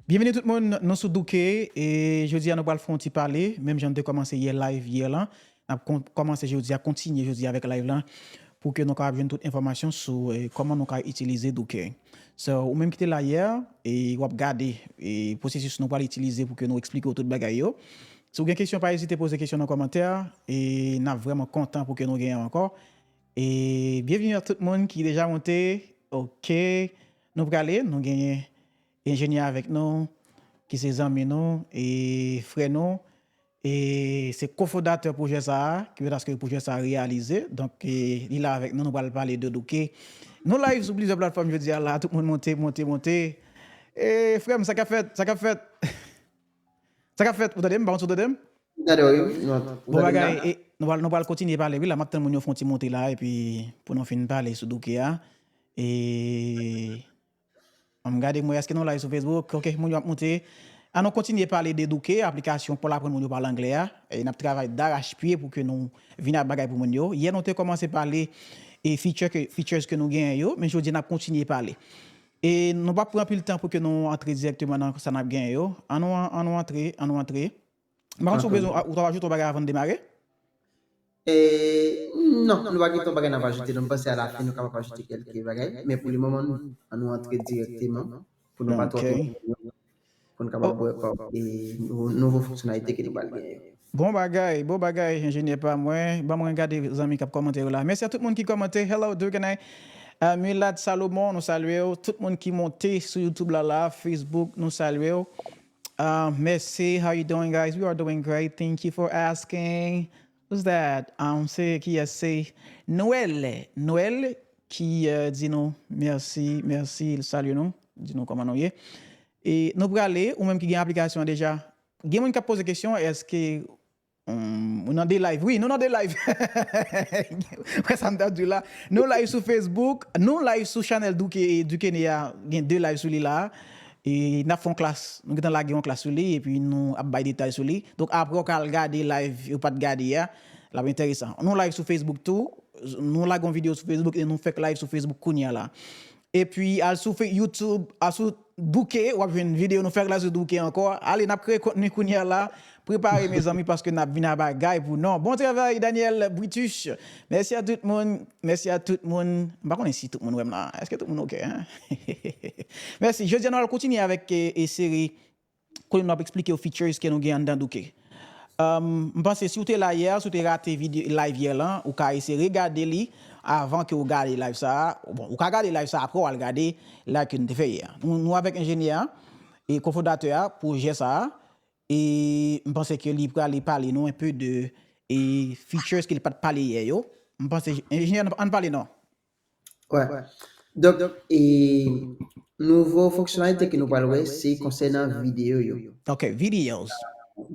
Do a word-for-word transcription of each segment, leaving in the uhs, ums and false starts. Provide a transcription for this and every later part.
Byenveni tout moun, nou sou Douke, e jodi a nou pral fè yon ti pale, menm jan nou te kòmanse yè live yè lan, n ap kon- kòmanse jodi a, kontinye jodi a avèk live lan, pou ke nou kapab jwenn tout enfòmasyon sou e, kòman nou ka itilize Douke. So, ou menm ki te la yè, e w ap gade e, pwosesis nou pral itilize pou ke nou eksplike w tout bagay yo. Si w gen kesyon, pa ezite poze kesyon nan kòmantè a, e n ap vrèman kontan pou ke nou genyen ankò. E byenveni a tout moun ki deja monte. Ok, nou prale, nou genyen enjenyè avèk nou, ki se zanmi nou, e frè nou, e se kofondatè pwojè sa a, ki fè aske pwojè sa a reyalize. Donk, e, li la avèk nou, nou pral pale de Douke. Nou live sou plizyè platfòm jodi a la, tout moun monte, monte, monte. E frè m, sa k ap fèt, sa k ap fèt? Sa k ap fèt? Ou tande m? M pa konn si w tande m? Gade, wi, wi, nou ap- ou Bon tande m la? Bagay, e, nou pral, nou pral kontinye pale, wi, la, m ap tann moun yo fè yon ti monte la, epi pou nou fin pale sou Douke a. E, ann gade, mwen, èske nou live sou Facebook? Ok, moun yo ap monte. Ann nou kontinye pale de Douke, aplikasyon pou l aprann moun yo pale anglè a. E n ap travay darachpye pou ke nou vin ak bagay pou moun yo. Yè, nou te kòmanse pale e feature ke, features ke nou genyen yo, men jodi a n ap kontinye pale. E nou p ap pran anpil tan pou ke nou antre dirèkteman nan sa n ap genyen yo. Ann nou, ann nou antre, ann nou antre. M pa konn si w bezwen, ou t ap ajoute yon bagay avan n demare? E, non, nou pa gen twòp bagay n ap ajoute. Non, m panse alafen nou kapab ajoute kèlke bagay. Men pou le moman, nou, ann nou antre dirèkteman pou nou pa twò pran tan, pou n kapab wè pa- e, nouvo, nouvo fonksyonalite ke nou pral genyen yo. Bon bagay, bon bagay, enjenyè pa mwen. Ban mwen gade zanmi k ap kòmante yo la. Mèsi a tout moun ki kòmante. Hello, Duganay. Uh, Milad Salomon, nou salye w. Tout moun ki monte sou YouTube la, la, Facebook, nou salye w. Uh, mèsi, how you doing, guys? We are doing great. Thank you for asking. Who's that? Um, se ki se Noël. Noël ki uh, di nou mèsi, mèsi, l salye nou, di nou kòman nou ye. E nou prale, ou menm ki gen aplikasyon an deja, gen moun k ap poze kesyon, èske um, ou nan de live? Wi, nou nan de live. Wè sa m t ap di w la. Nou live sou Facebook, nou live sou chanèl Duke, Duke Ne a, gen de live sou li la. E n ap fè yon klas, nou gentan lage yon klas sou li, epi nou ap bay detay sou li. Donk apre w ka al gade live yo pa t gade a, l ap enteresan. Nou live sou Facebook tou, nou lage yon videyo sou Facebook e nou fèk live sou Facebook kounye a la. Epi al sou Fe- YouTube, al sou Douke, w ap jwenn videyo nou fèk la sou Douke ankò. Ale, n ap kreye kontni kounye a la. Prepare mezanmi paske n ap vin a bagay pou non. Bon travay Daniel Brituche. Mèsi a tout moun. Mèsi a tout moun. M pa konnen si tout moun wè m la. Èske tout moun ok? Hein? Mèsi. Jodi a nou al kontinye avèk e, e seri kote nou ap eksplike yo features ke nou gen anndan Douke. Um, m panse si w te la yè, si w te rate videyo live yè lan, ou ka eseye regade li avan ke w gade live sa a. Bon, ou ka gade live sa a apre w al gade live ke nou te fè yè. Nou, nou avèk enjenyè a, e kofondatè a pwojè sa a, e m panse ke li prale pale nou enpe de e features ke li pa t pale yè yo. M panse, enjenyè, ann pale non. Wè. Donk, e, nouvo fonksyonalite ke nou pral wè, se konsènan videyo yo. Ok, videos.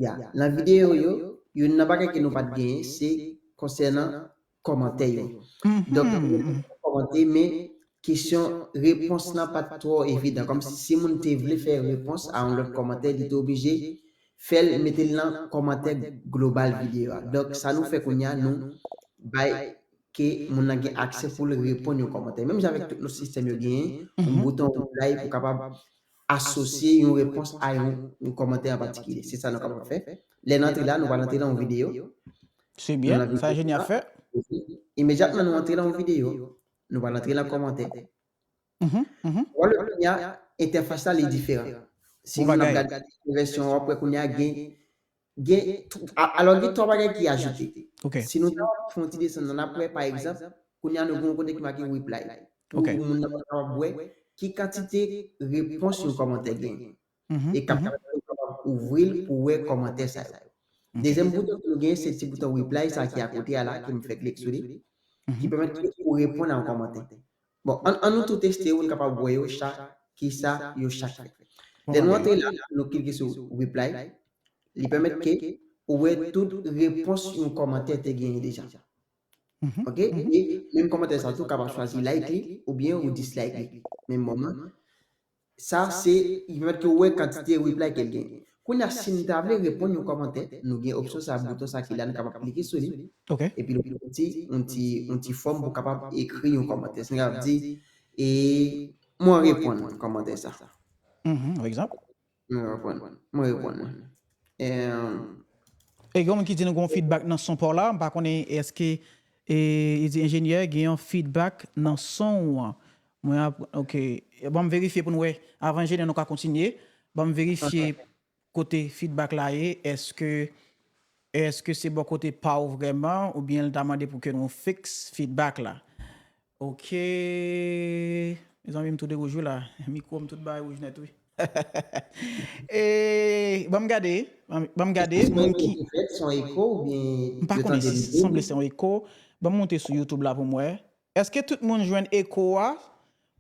Ya, nan videyo yo, youn nan bagay ke nou pa t genyen, se konsènan kòmantè yo. Donk, nou te kòmante, men kesyon repons lan pa t twò evidan. Kòmsi si moun te vle fè repons a yon lòt kòmantè, li te oblije fè l mete l nan kòmantè global videyo a. Donk, sa nou fè kounye a, nou bay ke moun nan gen aksè pou l reponn yon kòmantè. Menm jan avèk tout lòt sistèm yo genyen, yon bouton reply pou kapab asosye yon repons a yon, yon kòmantè an patikilye. Se sa nou kapab fè. Lè n antre la, nou pral antre nan yon videyo. Se byen, sa enjenyè ap fè. Imedyatman nou antre nan yon videyo, nou pral antre nan kòmantè. Ou wè kounye a, entèfas la li diferan. Si nou ap gade vèsyon, w ap wè kounye a gen gen, alò gen twa bagay ki ajoute. Si nou ta fè yon ti desann nan, n ap wè pa egzanp, kounye a nou gen yon kote ki make reply. Pou moun nan kapab wè ki kantite repons yon kòmantè genyen. E k ap pèmèt ou kapab ouvri l pou wè kòmantè sa yo. Dezyèm bouton ke nou genyen, se ti bouton reply sa ki akote a la, ke m fè klik sou li, ki pèmèt ke ou reponn a yon kòmantè. Bon, ann, ann nou tou teste yo pou n kapab wè yo chak, kisa yo chak fè. Lè nou antre la, nou klike sou reply, li pèmèt ke ou wè tout repons yon kòmantè te genyen deja. Ok? E menm kòmantè sa tou kapab chwazi like li oubyen ou dislike li. Menm moman. Sa se, li pèmèt ke ou wè kantite reply ke l genyen. Kounye a, si n ta vle reponn yon kòmantè, nou gen opsyon sa, bouton sa ki la, nou kapab klike sou li. Epi nou gen yon ti, yon ti, yon ti fòm pou kapab ekri yon kòmantè. Si n kapab di, e mwen reponn kòmantè sa. Mhm, pa egzanp. Mwen reprann. Mwen reprann. Em, E gen moun ki di nou gen yon feedback nan son pa w la. M pa konnen èske e, li di enjenyè gen yon feedback nan son w an. Mwen ap, ok. Ban m verifye pou n wè. Avan enjenyè nou ka kontinye. Ban m verifye kote feedback la ye. Èske èske se bò kote pa w vrèman oubyen l ta mande pou ke nou fix feedback la? Ok. Mezanmi, m tou de wouj wi la. Mikwo m tout bagay wouj nèt wi. E, ban m gade, ban m- ban m gade, moun ki, Efè, se yon eko oubyen m pa konnen si sanble se yon eko. Ban m monte sou YouTube la pou m wè. Èske tout moun jwenn eko a?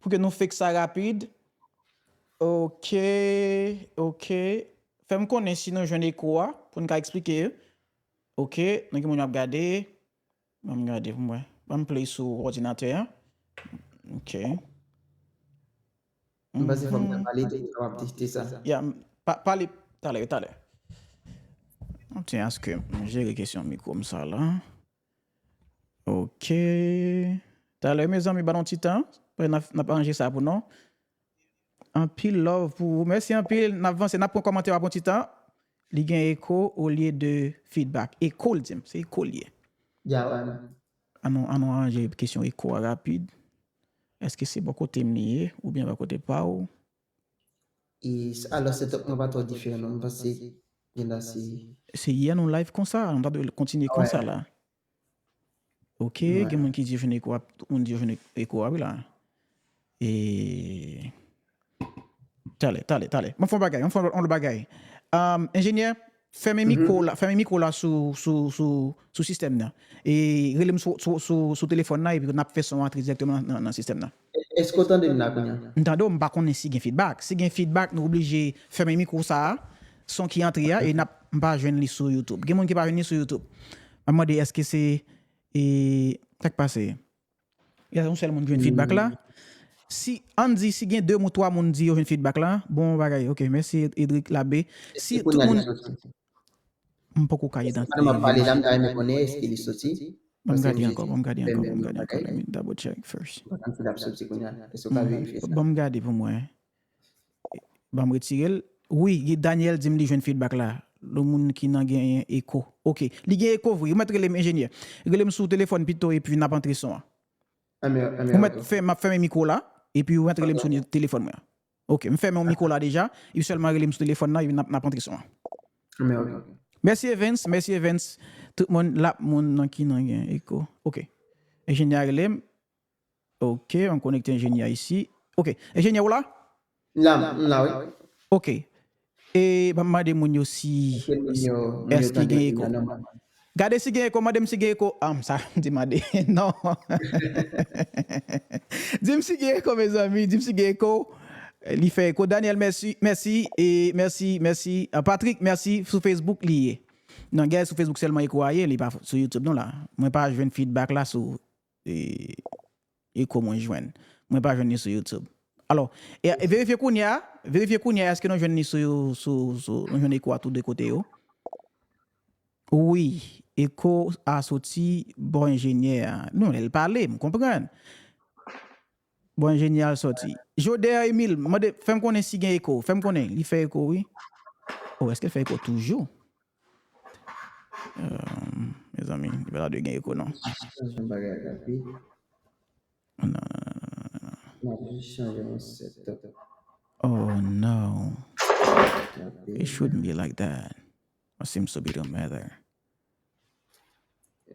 Pou ke nou fix sa rapid. Ok, ok. Fè m konnen si nou jwenn eko a, pou n ka eksplike. Ok, nan gen moun ap gade. Ban m gade pou m wè. Ban m play sou òdinatè an. Ok. M panse fòk mwen pale tou, sa w ap teste sa. Ya, m- pa- pale talè, talè. M tyen aske m jere kesyon mikwo m sa la. Ok. Talè, mezanmi, ban nou ti tan. N ap n ap ranje sa pou nou. Anpil love pou ou. Mèsi anpil. N ap vanse, n ap pran kòmantè w ap yon ti tan. Li gen eko olye de feedback. Eko l di m, se eko l ye. Ya, wè. Ann nou, ann nou ranje kesyon eko a rapid. Èske se bò kote m li ye oubyen bò kote pa w? E s- alò, setup mwen pa twò diferan non, m panse gen la se Se yè nou live konsa, nou ta dwe kontinye konsa la. Ok, gen moun ki di yo jwenn eko a, tout moun di yo jwenn eko a wi la. E talè, talè, talè. Mwen fè yon bagay, mwen fè yon lòt bagay. Um, enjenyè, fèmen mikwo la, fèmen mikwo la sou sou sou sou sistèm nan. E rele m sou sou sou, sou telefòn nan epi n ap fè son an antre dirèkteman nan, nan sistèm nan. Èske w tande m la kounye a? M tande w, m pa konnen si gen feedback. Si gen feedback, nou oblije fèmen mikwo sa a, son ki antre a, e n ap, m pa jwenn li sou YouTube. Gen moun ki pa jwenn li sou YouTube. M ap mande èske se e, sa k pase? Yon sèl moun ki jwenn feedback la. Si, ann di, si gen de moun, twa moun di yo jwenn feedback la, bon bagay. Ok, mèsi Edric Labe. Si tout moun. M poko ka idantifye. Pandan m ap pale la, m ta renmen konnen èske li soti. Ban m gade ankò, ban m gade ankò, ban m gade ankò. Let me double check first. Ban m gade pou mwen. Ban m retire l. Wi, Daniel di m li jwenn feedback la. Lo moun ki nan genyen eko. Ok. Li gen eko vre. Ou mèt rele m enjenyè. Rele m sou telefòn pito epi n ap antre son an. Ou mèt fè, m ap fèmen mikwo la. Epi ou mèt rele m sou telefòn mwen an. Ok, m fèmen yon mikwo la deja. Epi sèlman rele m sou telefòn nan, epi n ap, n ap antre son an. Mèsi Evans, mèsi Evans. Tout moun la, moun nan ki nan gen eko. Ok. Enjenyè a rele m. Ok, m konekte enjenyè a isi. Ok, enjenyè ou la? M la, m la, wi. Ok. E ban m mande moun yo si èske gen eko. Gade si gen eko, mande m si gen eko. Ah, m sa di mande. Non. Di m si gen eko, mezanmi. Di m si gen eko. Li fè eko. Daniel, mèsi, mèsi, e mèsi, mèsi. Ah, Patrick, mèsi. Sou Facebook, li ye. Non, gen sou Facebook sèlman eko a ye, li pa sou YouTube, non, la. Mwen pa jwenn feedback la sou e, eko mwen jwenn. Mwen pa jwenn li sou YouTube. Alò, e, e verifye kounye a, verifye kounye a, èske nou jwenn li sou, sou, sou, nou jwenn eko a tou de kote yo? Wi, eko a soti bò enjenyè a. Non, lè l pale, m konprann. Bò enjenyè a l soti. Joder Emile, mande, fè m konnen si gen eko. Fè m konnen, li fè eko, wi. Oh, èske l fè eko toujou? Mezanmi, li pa ta dwe gen eko non. Chanje yon bagay rapid. Non, non, non, non, non. M ap jis chanje yon setup. Oh no. It shouldn't be like that. What seems to be the matter?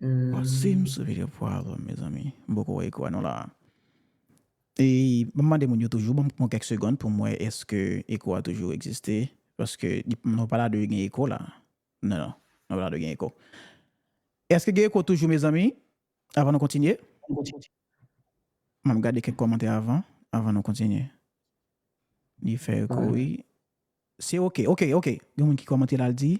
What seems to be the problem, mezanmi? M poko wè eko a non la. E m ap mande moun yo toujou, ban m pran kèk segonn pou m wè èske eko a toujou egziste. Paske nou pa ta dwe gen eko la. Non, non. Nou pa ta dwe gen eko. Èske gen eko toujou, mezanmi? Avan nou kontinye? M ap gade kèk kòmantè avan, avan nou kontinye. Li fè eko, wi. Se ok, ok, ok. Gen moun ki kòmante la, l di,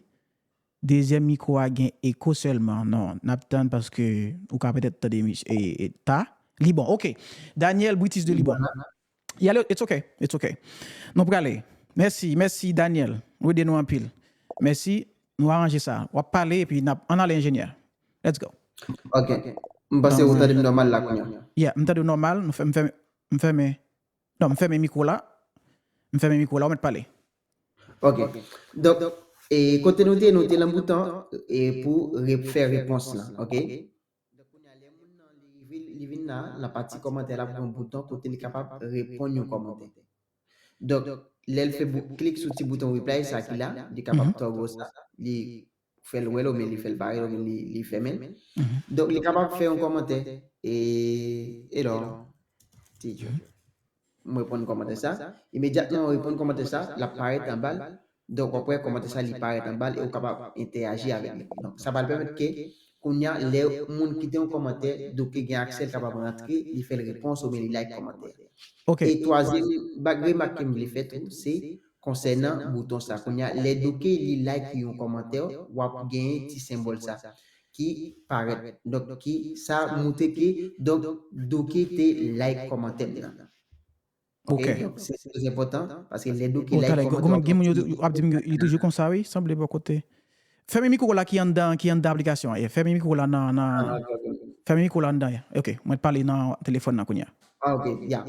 dezyèm mikwo a gen eko sèlman. Non, n ap tann paske ou ka petèt tande mi- e, e, ta. Li bon, ok. Daniel Britis de Libon. Yeah, it's ok, it's ok. Nou prale. Mèsi, mèsi Daniel. Ou ede nou anpil. Mèsi. Nou aranje sa. W ap pale epi n ap, ann ale enjenyè. Let's go. Ok. M panse ou tande m nòmal la kounye a. Yeah, m tande w nòmal. Nou fè, m fèmen, m fèmen, non, m fèmen mikwo la. M fèmen mikwo la, ou mèt pale. Ok. Donk, e kote nou te, nou te nan bouton e pou re- fè repons lan, ok? Donk, kounye a, lè moun nan li vin, li vin la, nan pati kòmantè la, pou yon bouton kote li kapab reponn yon kòmantè. Donk, lè l fè bou- klik sou ti bouton reply sa ki la, li kapab toggle sa, li fè l wè l, oubyen li fè l parèt, oubyen li, li fèmen l. Donk, li kapab fè yon kòmantè. E, e lò, teacher. M reponn kòmantè sa. Imedyatman w reponn kòmantè sa, l ap parèt anba l. Donk, w ap wè kòmantè sa, li parèt anba l e w kapab entèyaji avèk li. Donk, sa pral pèmèt ke, kounye a, lè moun kite yon kòmantè, Doke gen aksè, l kapab rantre, li fè l repons oubyen li like kòmantè. Ok. E twazyèm bag remak ke m vle fè tou, se konsènan bouton sa. Kounye a, lè Doke li like yon kòmantè, w ap genyen ti senbòl sa ki parèt. Donk, ki sa montre ke, donk, Doke te like kòmantè m nan. Ok, ok. Donk, se trè enpòtan, paske lè Doke like kòmantè, gen moun yo ap di m yo, li toujou konsa, wi, sanble bò kote. Fèmen mikwo la ki anndan, ki anndan aplikasyon an. Fèmen mikwo la nan, nan, fèmen mikwo la anndan. Ok, mwen t pale nan telefòn nan kounye a. Ah, ok, ya.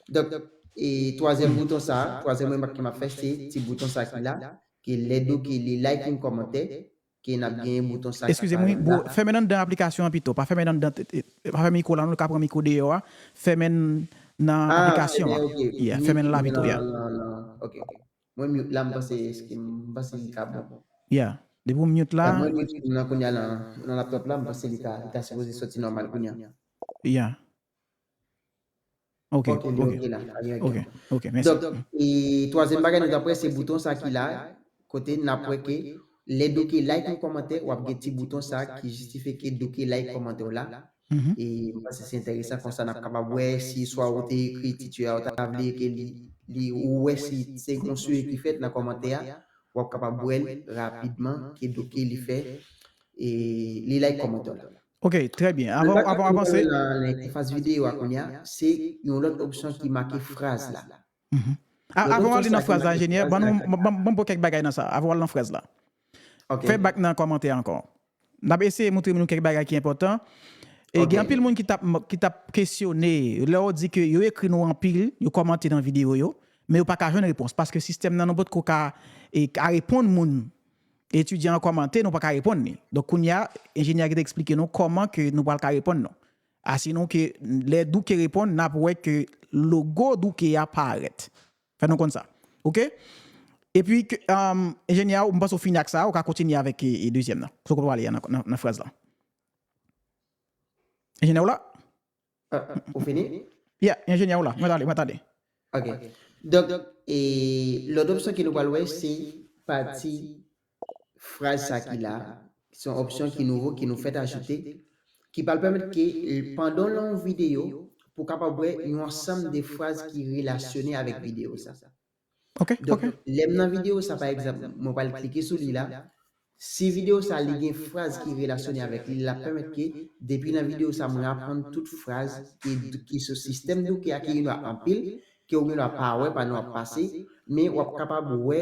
Donk, e twazyèm bouton sa, twazyèm remak ke m ap fè, se ti bouton sa ki la, ke lè Doke li like yon kòmantè, ke n ap genyen bouton sa ki parèt la. Eskize m, wi, bro, fèmen anndan aplikasyon an pito, pa fèmen anndan, pa fèmen mikwo la, non, nou ka pran mikwo deyò a, fèmen nan aplikasyon an. Yeah, fèmen la pito, yeah. Ok. Mwen mute la, m panse, eske m panse li ka bon. Yeah. Depi w mute la. Mwen mute nan kounye a nan, nan laptop la, m panse li ka, li ka sipoze soti nòmal kounye a. Yeah. Ok, ok, ok, mèsi. Donk, e twazyèm bagay nou t ap wè, se bouton sa ki la, kote n ap wè ke lè Doke like yon kòmantè, w ap gen ti bouton sa ki jistifye ke Doke like kòmantè w la. E m panse se enteresan, konsa n ap kapab wè si swa ou te ekri titè a, ou ta vle ke li, li, ou wè si se yon swivi ki fèt nan kòmantè a, w ap kapab wè l rapidman ke Doke li fè, e li like kòmantè w la. Ok, trè byen. Avan, avan w avanse. Nan entèfas videyo a kounye a, se yon lòt opsyon ki make fraz la. Avan w ale nan fraz la, enjenyè, ban nou, ban m pran kèk bagay nan sa, avan w al nan fraz la. Fè bak nan kòmantè ankò. N ap eseye montre nou kèk bagay ki enpòtan. E gen anpil moun ki t ap, ki t ap kesyone, lè w di ke yo ekri nou anpil, yo kòmante nan videyo yo, men yo pa ka jwenn repons, paske sistèm nan nou potko ka, e, ka reponn moun, etidyan an kòmante, nou pa ka reponn li. Donk, kounye a, enjenyè a gentan eksplike nou kòman ke nou pral ka reponn nou. Asinon ke lè Doke reponn, n ap wè ke logo Doke a parèt. Fè nou konn sa. Ok? Epi, ke, um, enjenyè a, m panse w fini ak sa, ou ka kontinye avèk, e, e dezyèm nan. Kote w prale a nan, nan, nan fraz la. Enjenyè w la? Ah, ah, ou fini? Yeah, enjenyè w la. Mwen tande, mwen tande. Ok. Donk, e, lòt opsyon ke nou pral wè, se pati fraz sa ki la, se yon opsyon ki nouvo, ki nou fèt ajoute, ki pral pèmèt ke, e, pandan w lan yon videyo, pou w kapab wè yon ansanm de fraz ki relasyone avèk videyo sa. Ok, donk, ok. Lè m nan videyo sa, pa egzanp, mwen pral klike sou li la. Si videyo sa, li gen fraz ki relasyone avèk li, l ap pèmèt ke, depi nan videyo sa, mwen aprann tout fraz ki, ki sou sistèm Doke a, ki gen dwa anpil, ke ou gen dwa pa wè pandan w ap pase, men w ap kapab wè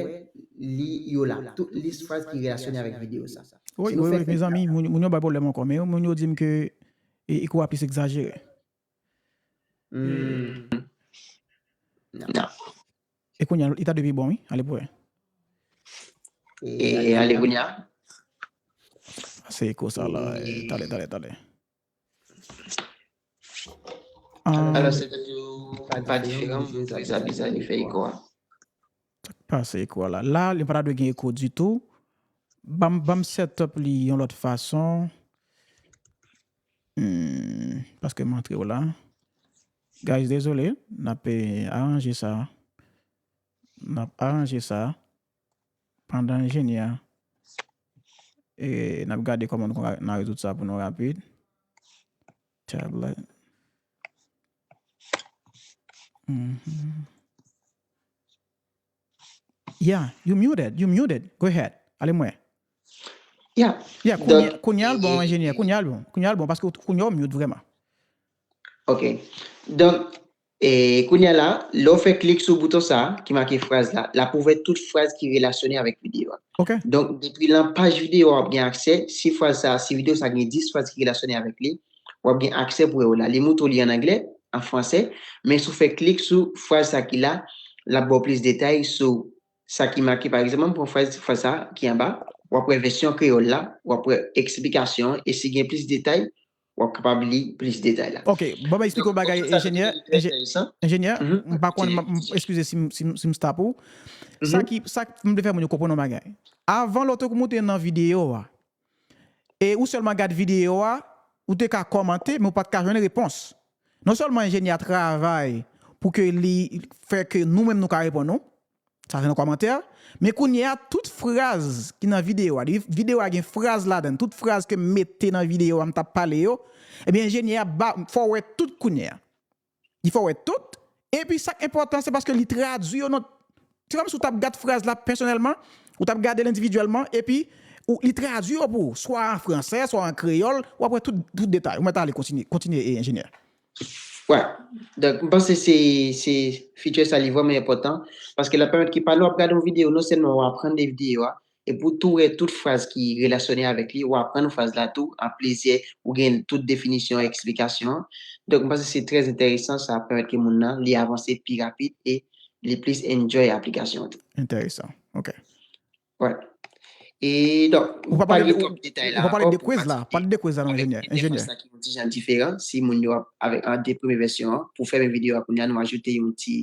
li yo la. Tout lis fraz ki relasyone avèk videyo sa. Wi, wi, wi, mezanmi, moun, moun yo bay pwoblèm ankò, men moun yo di m ke e, e kou a plis egzajere. Hmm. Non. E kounye a, li ta dwe pi bon, wi. Ale pou wè. E, ale kounye a. Se eko sa la. E, talè, talè, talè. Alò, se te yon pa diferan, m twouve sa bizarre, li fè eko a. Sa k pase eko a la? La, li pa ta dwe gen eko ditou. Ban m, ban m set up li yon lòt fason. Hmm, paske m antre w la. Guys, dezole, n ap, eh, aranje sa. N ap aranje sa. Pandan enjenyè a, eh, n ap gade kòman nou ka, n a rezoud sa pou nou rapid. Tablet. Mhm. Yeah, you muted, you muted. Go ahead. Ale mwen. Yeah. Yeah, kounye, kounye a l bon, enjenyè, kounye a l bon. Kounye a l bon, paske kounye a w mute vrèman. Ok. Donk, e, kounye a la, lè w fè klik sou bouton sa a, ki make fraz la, l ap ouvè tout fraz ki relasyone avèk videyo a. Ok. Donk, depi lan paj videyo a, w ap gen aksè, si fraz sa a, si videyo sa a gen dis fraz ki relasyone avèk li, w ap gen aksè pou wè yo la. Li montre w li an anglè, an fransè, men si w fè klik sou fraz sa ki la, l ap ba w plis detay sou sa ki make, pa egzanp, ann pran fraz, fraz sa ki anba, w ap wè vèsyon kreyòl la, w ap wè eksplikasyon an, e si gen plis detay, w ap kapab li plis detay la. Ok, bon, mwen eksplike yon bagay, enjenyè, enjenyè, m pa konn, eskize si m stop ou. Sa ki, sa m vle fè moun yo konprann yon bagay. Avan lè w te moute nan videyo a, e ou sèlman gad videyo a, ou te ka kòmante, men ou pa t ka jwenn repons. Non sèlman enjenyè a travay pou ke li fè ke nou menm nou ka reponn ou, sa se nan kòmantè, men kounye a, tout fraz ki nan videyo a, videyo a gen fraz ladan, tout fraz ke m mete nan videyo a, m t ap pale yo, ebyen, enjenyè a ba, fè w wè tout kounye a. Li fè w wè tout, epi sa k enpòtan, se paske li tradui yo nan, se kòmsi w t ap gad fraz la pèsonèlman, ou t ap gade l endividyèlman, epi ou, li tradui yo pou ou, swa an fransè, swa an kreyòl, w ap wè tout, tout detay. Ou mèt ale kontinye, kontinye, enjenyè. Wè. Donk, m panse se, se feature sa li vrèman enpòtan, paske l ap pèmèt ke pandan w ap gade yon videyo, non sèlman w aprann de videyo a, epi w tou wè tout fraz ki relasyone avèk li, w aprann fraz la tou, an plizyè, ou gen tout definisyon, eksplikasyon an. Donk, m panse se trè enteresan, sa ap pèmèt ke moun nan, li avanse pi rapid e li plis enjoy aplikasyon an tou. Enteresan, ok. Wè. E donk, ou pa gen twòp detay la ankò. Ou pa pale de quiz la, pale de quiz la non, enjenyè. Enjenyè. Sa ki yon ti jan diferan, si moun yo ap, avèk an de premye vèsyon an, pou fèmen videyo a kounye a, nou ajoute yon ti,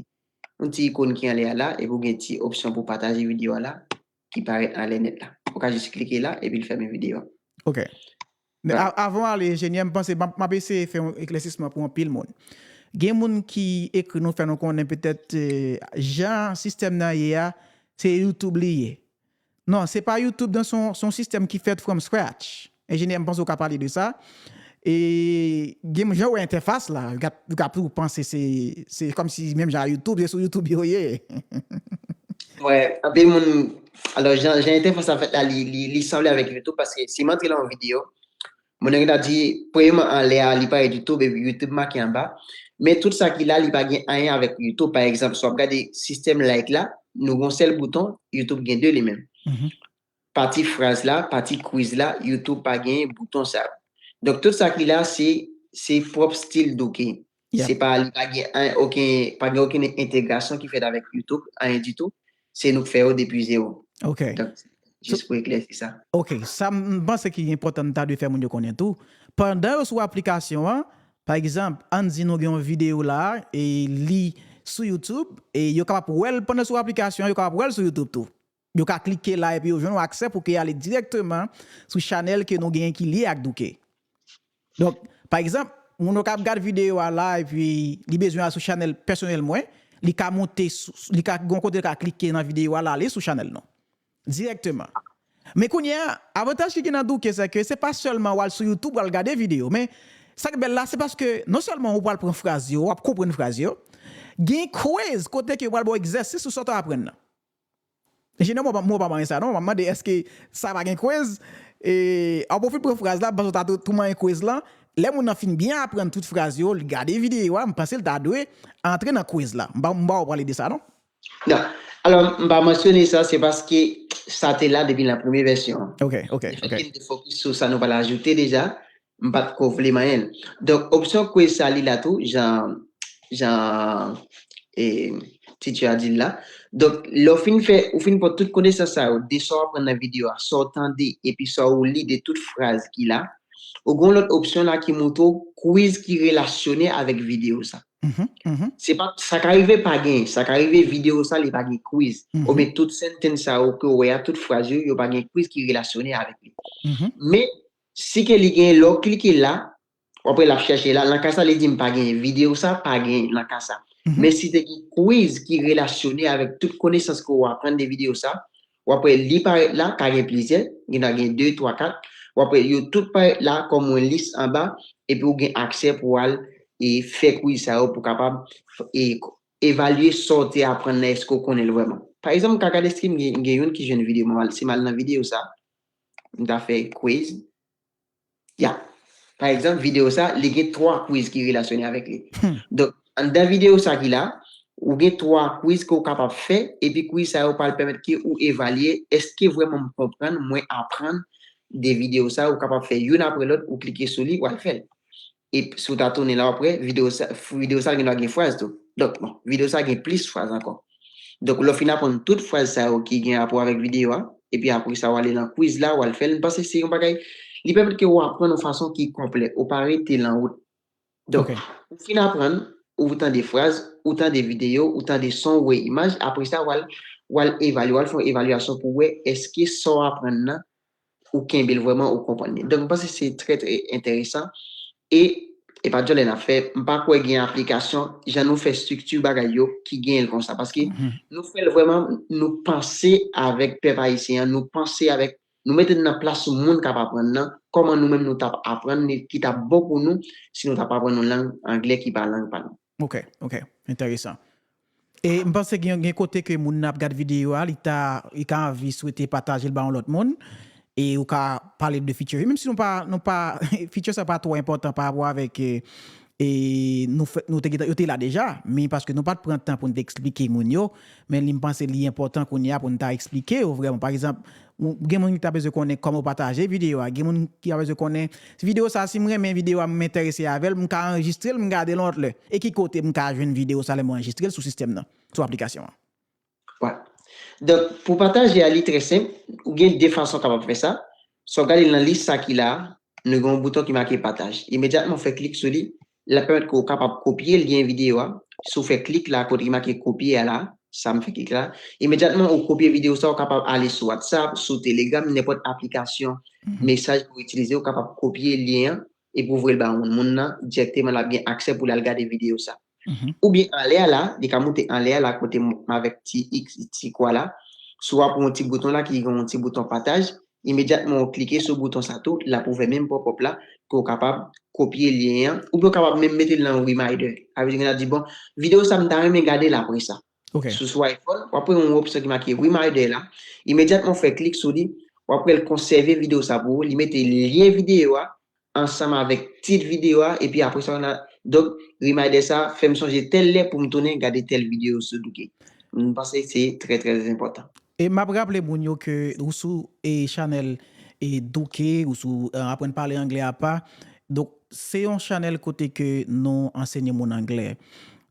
yon ti ikòn ki anlè a la, epi ou gen ti opsyon pou pataje videyo a la, ki parèt anlè nèt la. Ou ka jis klike la, epi l fèmen videyo a. Ok. Men avan w ale, enjenyè, m panse m ap eseye fè yon eklèsisman pou anpil moun. Gen moun ki ekri nou, fè nou konnen petèt jan sistèm nan ye a, se YouTube li ye. Non, se pa YouTube, non, se yon sistèm ki fèt from scratch. Enjenyè, m panse w ka pale de sa. E gen jan w wè entèfas la, ou ka toujou panse se, se kòmsi menm jan a YouTube, se sou YouTube yo ye. Wè, anpil moun, alò, jan, jan entèfas la fèt la, li, li, li sanble avèk YouTube, paske si m antre nan yon videyo, moun nan gentan di, premyèman, anlè a, li parèt YouTube, epi YouTube make anba. Men tout sa ki la, li pa gen anyen avèk YouTube. Pa egzanp, si w ap gade sistèm like la, nou gen yon sèl bouton, YouTube gen de li menm. Pati fraz la, pati quiz la, YouTube pa gen bouton sa yo. Donk, tout sa ki la, se, se pwòp stil Douké. Se pa, li pa gen an, okenn, pa gen okenn entegrasyon ki fèt avèk YouTube, anyen ditou. Se nou k fè yo depi zewo. Ok. Donk, jis pou eklèsi sa. Ok, sa m panse ki enpòtan m ta dwe fè moun yo konnen tou. Pandan yo sou aplikasyon an, pa egzanp, ann di nou gen yon videyo la, e li sou YouTube, e yo kapab wè l pandan sou aplikasyon an, yo kapab wè l sou YouTube tou. Yo ka klike la epi yo jwenn yon aksè pou ke y ale dirèkteman sou chanèl ke nou genyen ki lye ak Douké. Donk, pa egzanp, moun yo k ap gad videyo a la epi li bezwen al sou chanèl pèsonèl mwen, li ka monte, li ka gen yon kote l ka klike nan videyo a la, ale sou chanèl nou. Dirèkteman. Men kounye a, avantaj ki gen nan Douké, se ke se pa sèlman w al sou YouTube, w al gade videyo, men sa k bèl la, se paske non sèlman ou pral pran fraz yo, w ap konprann fraz yo, gen quiz kote ke yo pral ba w egzèsis sou sa w t ap aprann nan. Enjenyè, mwen pa manyen sa non, m ap mande èske sa pa gen quiz? E, w ap pwofit pran fraz la, m panse w ta tou manyen quiz lan. Lè moun nan fin byen aprann tout fraz yo, li gade videyo a, m panse l ta dwe antre nan quiz la. M pa, m pa wè w pale de sa non. Non. Alò, m pa mansyone sa, se paske sa te la depi nan premye vèsyon an. Ok, ok, ok. Efektivman, m te fokis sou sa nou pral ajoute deja, m pa t ko vle manyen l. Donk, opsyon quiz sa li la tou, jan, jan e, teacher a di l la. Donk, lè w fin fè, ou fin pran tout konesans sa yo, de sa w aprann nan videyo a, sa w tande, epi sa w li de tout fraz ki la, ou gen yon lòt opsyon la ki montre w quiz ki relasyone avèk videyo sa. Se pa, sa ka rive pa gen, sa ka rive videyo sa li pa gen quiz. Oubyen tout sentence sa yo ke w wè a, tout fraz yo, yo pa gen quiz ki relasyone avèk li. Men, si ke li gen, lè w klike la, w ap wè l ap chèche la. Nan ka sa, li di m pa gen videyo sa, pa gen nan ka sa. Men si te gen quiz ki relasyone avèk tout konesans ke w aprann de videyo sa, w ap wè li parèt la, ka gen plizyè, gen dwa gen de, twa, kat. W ap wè yo tout parèt la kòm yon lis anba, epi w gen aksè pou w al e fè quiz sa yo pou w kapab e evalye sa w te aprann nan, èske w konnen l vrèman. Pa egzanp, m ka gade si m gen, gen youn ki jwenn videyo, m al, si m al nan videyo sa, m ta fè quiz. Ya. Pa egzanp, videyo sa, li gen twa quiz ki relasyone avèk li. Donk, anndan videyo sa ki la, ou gen twa quiz ke w kapab fè, epi quiz sa yo pral pèmèt ke ou evalye èske vrèman m konprann, mwen aprann de videyo sa, ou kapab fè youn apre lòt, ou klike sou li, w al fè l. E si w ta tounen la, w ap wè videyo sa, videyo sa gen dwa gen fraz tou. Donk, bon, videyo sa gen plis fraz ankò. Donk, lè w fin aprann tout fraz sa yo ki gen rapò avèk videyo a, epi apre sa, w ale nan quiz la, w al fè l, m panse se yon bagay, li pèmèt ke w aprann yon fason ki konplè, ou pa rete lan wout. Donk, ou fin aprann, ou tande fraz, ou tande videyo, ou tande son, ou wè imaj, apre sa, w al, w al evalye, w al fè yon evalyasyon pou wè èske sa w aprann nan, ou kenbe l vrèman, ou konprann li. Donk, m panse se trè, trè enteresan. E, e pa dyòlè n ap fè, m pa kwè gen aplikasyon, jan nou fè estrikti bagay yo, ki genyen l konsa. Paske nou fè l vrèman, nou panse avèk pèp ayisyen an, nou panse avèk, nou mete n nan plas moun k ap aprann nan, kòman nou menm nou t ap aprann li, ki t ap bon pou nou, si nou t ap aprann yon lang anglè ki pa lang pa nou. Ok, ok. Enteresan. E m panse gen, gen kote ke moun nan ap gad videyo a, li ta, li ka anvi swete pataje l ba yon lòt moun. E ou ka pale de feature. Menm si nou pa, nou pa, feature sa pa twò enpòtan pa rapò avèk, e, e nou fè, nou te, yo te la deja, men paske nou pa t pran tan pou nou te eksplike moun yo, men li, m panse li enpòtan kounye a pou nou ta eksplike yo vrèman. Pa egzanp, ou, gen moun ki ta bezwen konnen kòman ou pataje videyo a, gen moun ki ta bezwen konnen, videyo sa, si m renmen videyo a, m enterese avè l, m ka anrejistre l, m gade l yon lòt lè. E ki kote m ka jwenn videyo sa lè m anrejistre l sou sistèm nan, sou aplikasyon an? Donk, pou pataje a, li trè senp. Ou gen de fason w kapab fè sa. Swa w gade nan lis sa ki la a, nou gen yon bouton ki make pataj. Imedyatman w fè klik sou li, l ap pèmèt ke w kapab kopye l, gen videyo a. Si w fè klik la, kote ki make kopye a la, sa m fè klik la, imedyatman ou kopye videyo sa, ou kapab ale sou WhatsApp, sou Telegram, nenpòt aplikasyon mesaj pou itilize, ou kapab kopye lyen an, epi w voye l ba yon moun. Moun nan, dirèkteman, l ap gen aksè pou l al gade videyo sa. Oubyen anlè a la, li ka moute anlè a la, kote m avèk ti x, ti kwa la. Si w ap yon ti bouton la, ki gen yon ti bouton pataj, imedyatman w klike sou bouton sa tou, l ap ouvè menm pop-up la, ke w kapab kopye lyen an, oubyen w kapab menm mete l nan reminder. Sa vle di, gen moun ap di, bon, videyo sa m ta renmen gade l apre sa. Si w sou iPhone, w ap wè yon opsyon ki make reminder la. Imedyatman w fè klik sou li, w ap wè l konsève videyo sa pou ou, li mete lyen videyo a ansanm avèk tit videyo a, epi apre sa, w nan, donk, reminder sa fè m sonje tèl lè pou m tounen gade tèl videyo sou Douké. M panse se trè, trè enpòtan. E m ap raple moun yo ke ou sou e chanèl e Douké, ou sou e, aprann pale anglè apa. Donk, se yon chanèl kote ke nou ansenye moun anglè.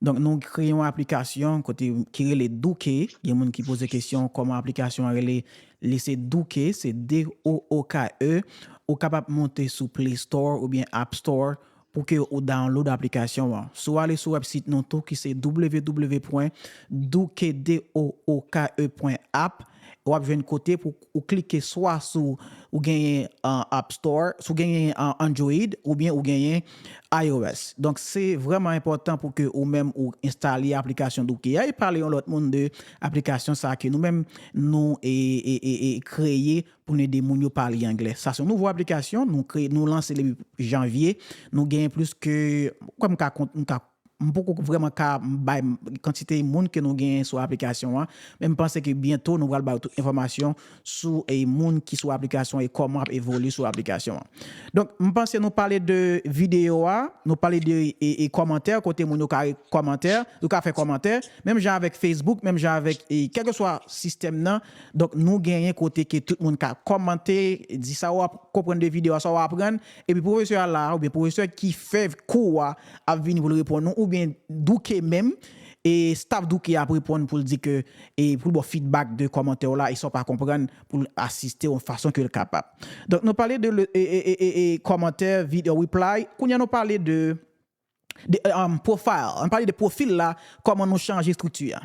Donk, nou kreye yon aplikasyon kote ki rele Douké. Gen moun ki poze kesyon kòman aplikasyon an rele. Li se Douké, se D O O K E. Ou kapab monte sou Play Store oubyen App Store pou ke ou download aplikasyon an. Si w ale sou wèbsit nou tou ki se w w w pwen douke, D O O K E pwen app, w ap jwenn kote pou ou klike swa sou ou genyen an App Store, si w genyen an Android oubyen ou genyen iOS. Donk, se vrèman enpòtan pou ke ou menm ou enstale aplikasyon Douké a e pale yon lòt moun de aplikasyon sa ke nou menm nou e, e, e, e kreye pou n ede moun yo pale anglè. Sa se yon nouvo aplikasyon, nou kreye, nou lanse depi janvye. Nou genyen plis ke, kwè m ka kont, m ka, m poko vrèman ka bay kantite moun ke nou genyen sou aplikasyon an, men m panse ke byento nou pral ba yo tout enfòmasyon sou e moun ki sou aplikasyon e kòman ap evolye sou aplikasyon an. Donk, m panse nou pale de videyo a, nou pale de e, e kòmantè, kote moun yo ka kòmantè, yo ka fè kòmantè, menm jan avèk Facebook, menm jan avèk e kèlkeswa sistèm nan. Donk, nou genyen kote ke tout moun ka kòmante, di sa w ap konprann de videyo a, sa w aprann, epi pwofesè a la, oubyen pwofesè ki fè kou a, ap vini pou l reponn ou, oubyen Douké menm, e staff Douké ap reponn pou l di ke, e pou l ba w feedback de kòmantè w la, e sa w pa konprann, pou l asiste w yon fason ke l kapab. Donk, nou pale de le, e, e, e, e, e kòmantè, video reply. Kounye a nou pale de, de um, profile. Ann pale de pwofil la, kòman nou chanje estrikti a.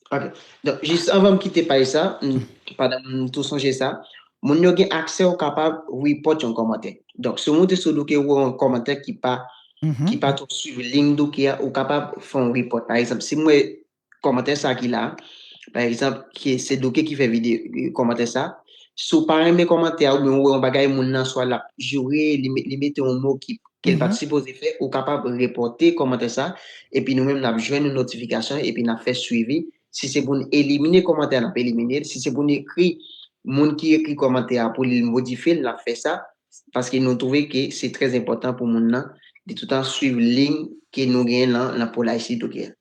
Ok. Donk, jis anvan m kite paj sa, m, pandan m tou sonje sa, moun yo gen aksè ou kapab report yon kòmantè. Donk, si w moute sou Douké, ou wè yon kòmantè ki pa, ki pa twò swiv liy Douké a, ou kapab fè yon report. Pa egzanp, si m wè kòmantè sa ki la, pa egzanp, ki se Douké ki fè videyo, kòmantè sa, si w pa renmen kòmantè a, oubyen ou wè yon bagay moun nan swa l ap joure, li, me- li mete yon mo ki ke l pa t sipoze fè, ou kapab repòte kòmantè sa, epi nou menm n ap jwenn yon notifikasyon, epi n ap fè swivi. Si se pou n elimine kòmantè a, n ap elimine l. Si se pou n ekri moun ki ekri kòmantè a pou li modifye l, n ap fè sa, paske nou twouve ke se trè enpòtan pou moun nan, li toutan swiv liy ke nou genyen lan, lan Pola isi Douké a.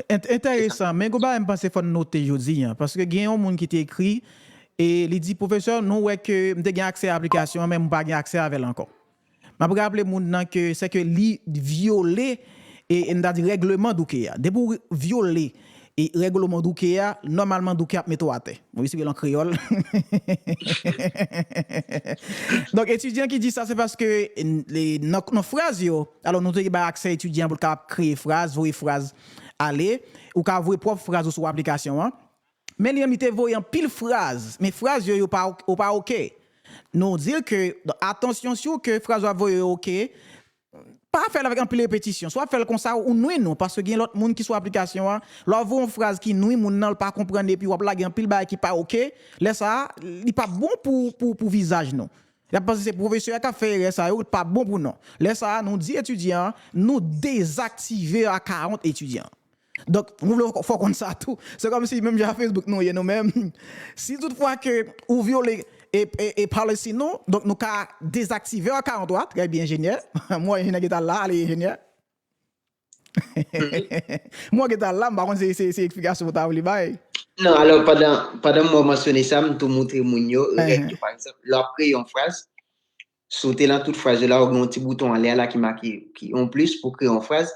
Enteresan, men gon bagay m panse fò n note jodi a, paske gen yon moun ki te ekri, e li di, pwofesè, nou wè ke m te gen aksè a aplikasyon an, men m pa gen aksè avè l ankò. M ap raple moun nan ke se ke li vyole e, e n ta di règleman Douké a. Depi w vyole e règleman douke a, nòmalman douke ap mete w atè. Mwen esplike l an kreyòl. Donk, etidyan ki di sa, se paske, e, nan, nan fraz yo, alò, nou te bay aksè etidyan pou l kapab kreye fraz, voye fraz ale, ou ka voye pwòp fraz ou sou aplikasyon an. Men li menm, li te voye anpil fraz, men fraz yo, yo pa, yo pa oke. Nou di ke, atansyon, si w ke fraz w ap voye yo oke, pa fè l avèk anpil repetisyon. Si w ap fè l konsa, ou nwi nou, paske gen lòt moun ki sou aplikasyon an. Lè w voye yon fraz ki nwi moun nan, l pa konprann, epi w ap lage anpil bagay ki pa oke, lè sa a, li p ap bon pou, pou, pou vizaj nou. Y ap panse se pwofesè a k ap fè erè sa yo, li p ap bon pou nou. Lè sa a, nou di etidyan an, nou dezaktive a karant etidyan an. Donk, nou vle fè w konn sa tou. Se kòmsi menm jan Facebook nou ye nou menm. Si toutfwa ke ou vyole e, e, e policy nou, donk nou ka dezaktive a karant ou a, trè byen, enjenyè. Mwen, enjenyè ki t al la, ale enjenyè. Mwen ki t al la, m pa konn se, se, se eksplikasyon ou ta vle bay. Non, alò, pandan, pandan mwen mansyone sa, m tou montre moun yo, règ yo, pa egzanp, lè w ap kreye yon fraz, si w te nan tout fraz yo la, ou gen yon ti bouton anlè a la ki make, ki yon plis pou kreye yon fraz.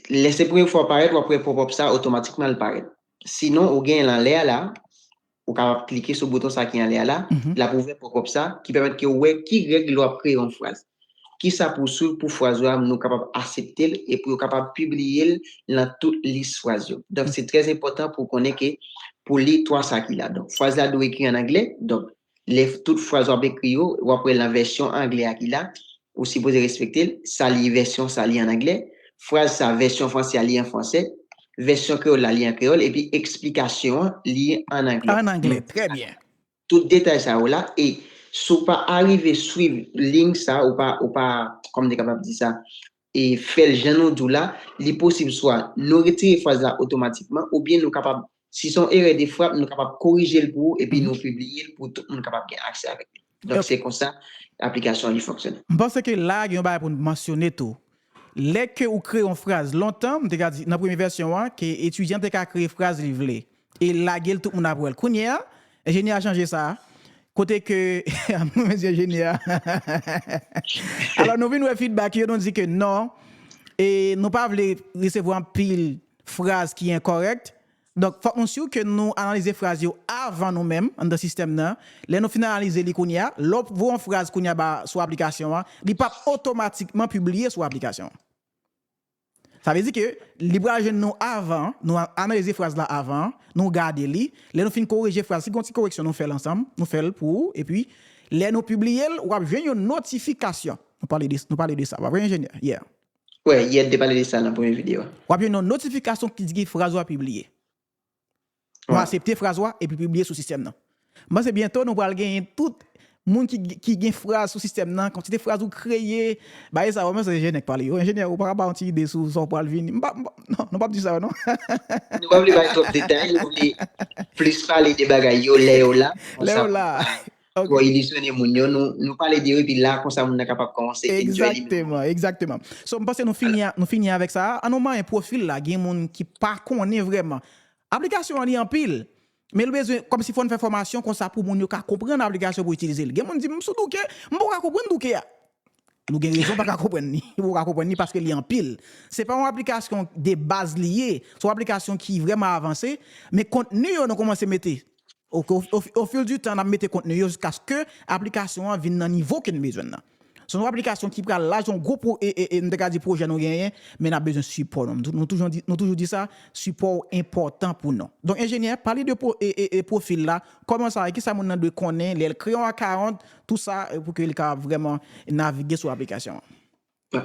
Lè se premye fwa w parèt, w ap wè pop-up sa, otomatikman l parèt. Sinon, ou gen l anlè a la, ou kapab klike sou bouton sa ki anlè a la, l ap ouvè pop-up sa, ki pèmèt ke w wè ki règ lè w ap kreye yon fraz. Kisa pou w swiv pou fraz ou a, nou kapab aksepte l, epi w kapab pibliye l nan tout lis fraz yo. Donk, se trè enpòtan pou w konnen ke pou li twa sa ki la. Donk, fraz la dwe ekri an anglè. Donk, lè tout fraz w ap ekri yo, w ap wè nan vèsyon anglè a ki la, ou sipoze respekte l, sa li vèsyon sa li an anglè, fraz sa vèsyon franse a li an franse, vèsyon kreyòl la li an kreyòl, epi eksplikasyon an li an anglè. An anglè, trè byen. Tout detay sa yo la, e si w pa arive swiv liy sa, ou pa, ou pa, kòman m te kapab di sa, e fè l jan nou di w la, li posib swa nou retire fraz la otomatikman, oubyen nou kapab, si se yon erè de frap, nou kapab korije l pou ou, epi nou pibliye l pou tout moun kapab gen aksè avèk li. Donk, se konsa aplikasyon an li fonksyone. M panse ke la, gen yon bagay pou n mansyone tou. Lè ke ou kreye yon fraz, lontan, m te ka di, nan premye vèsyon an, ke etidyan te ka kreye fraz li vle. E lage l, tout moun ap wè l. Kounye a, enjenyè a chanje sa. Kote ke, mwen di enjenyè a. Alò, nou vin wè feedback yo, nou di ke non, e nou pa vle resevwa anpil fraz ki enkòrèk. Donk, fòk nou si ke nou analize fraz yo avan nou menm, anndan sistèm nan. Lè nou fin analize li kounye a, lè w voye yon fraz kounye a ba sou aplikasyon an, li p ap otomatikman pibliye sou aplikasyon an. Sa vle di ke li pral jwenn nou avan, nou analize fraz la avan, nou gade li. Lè nou fin korije fraz, si gen yon ti koreksyon nou fè l ansanm, nou fè l pou ou, epi lè nou pibliye l, w ap jwenn yon notifikasyon. Nou pale de, nou pale de sa, pa vre, enjenyè? Yeah. Wè, yè n te pale de sa nan premye videyo a. W ap jwenn yon notifikasyon ki di ki fraz ou a pibliye. Nou aksepte fraz ou a epi pibliye sou sistèm nan. M panse byento nou pral genyen tout moun ki, ki gen fraz sou sistèm nan, kantite fraz ou kreye, bagay sa yo, men se enjenyè k pale yo. Enjenyè, ou pa ka ba yon ti ide sou sa w pral vini. M pa, m pa, non, nou p ap di sa yo, non. Nou pa vle bay twòp detay, nou vle plis pale de bagay yo lè yo la. Lè yo la. Pou ilisyone moun yo, nou, nou pale de yo, epi la, konsa moun nan kapab kòmanse enjoy li. Egzakteman, egzakteman. So, m panse nou fini, nou fini avèk sa. An nou manyen pwofil la, gen moun ki pa konnen vrèman. Aplikasyon an li anpil, men l bezwen, kòmsi fò n fè fòmasyon konsa pou moun yo ka konprann aplikasyon pou itilize l. Gen moun di m sou douke, m poko ka konprann douke a. Nou gen rezon pa ka konprann li. Ou poko ka konprann li paske li anpil. Se pa yon aplikasyon de baz li ye. Se yon aplikasyon ki vrèman avanse, men kontni yo nou kòmanse mete. Au, au, au fil du temps, n ap mete kontni yo jiskaske aplikasyon an vin nan nivo ke n bezwen nan. Se yon aplikasyon ki pral laj yon gwo, e, e, e, m te ka di pwojè nou genyen, men n ap bezwen sipò nou. Nou toujou di, nou toujou di sa, sipò w enpòtan pou nou. Donk, enjenyè, pale de pwo, e, e, e, pwofil la, kòman sa ye, kisa moun nan dwe konnen, lè l kreye yon akawont, tou sa, e, pou ke li ka vrèman navige sou aplikasyon an.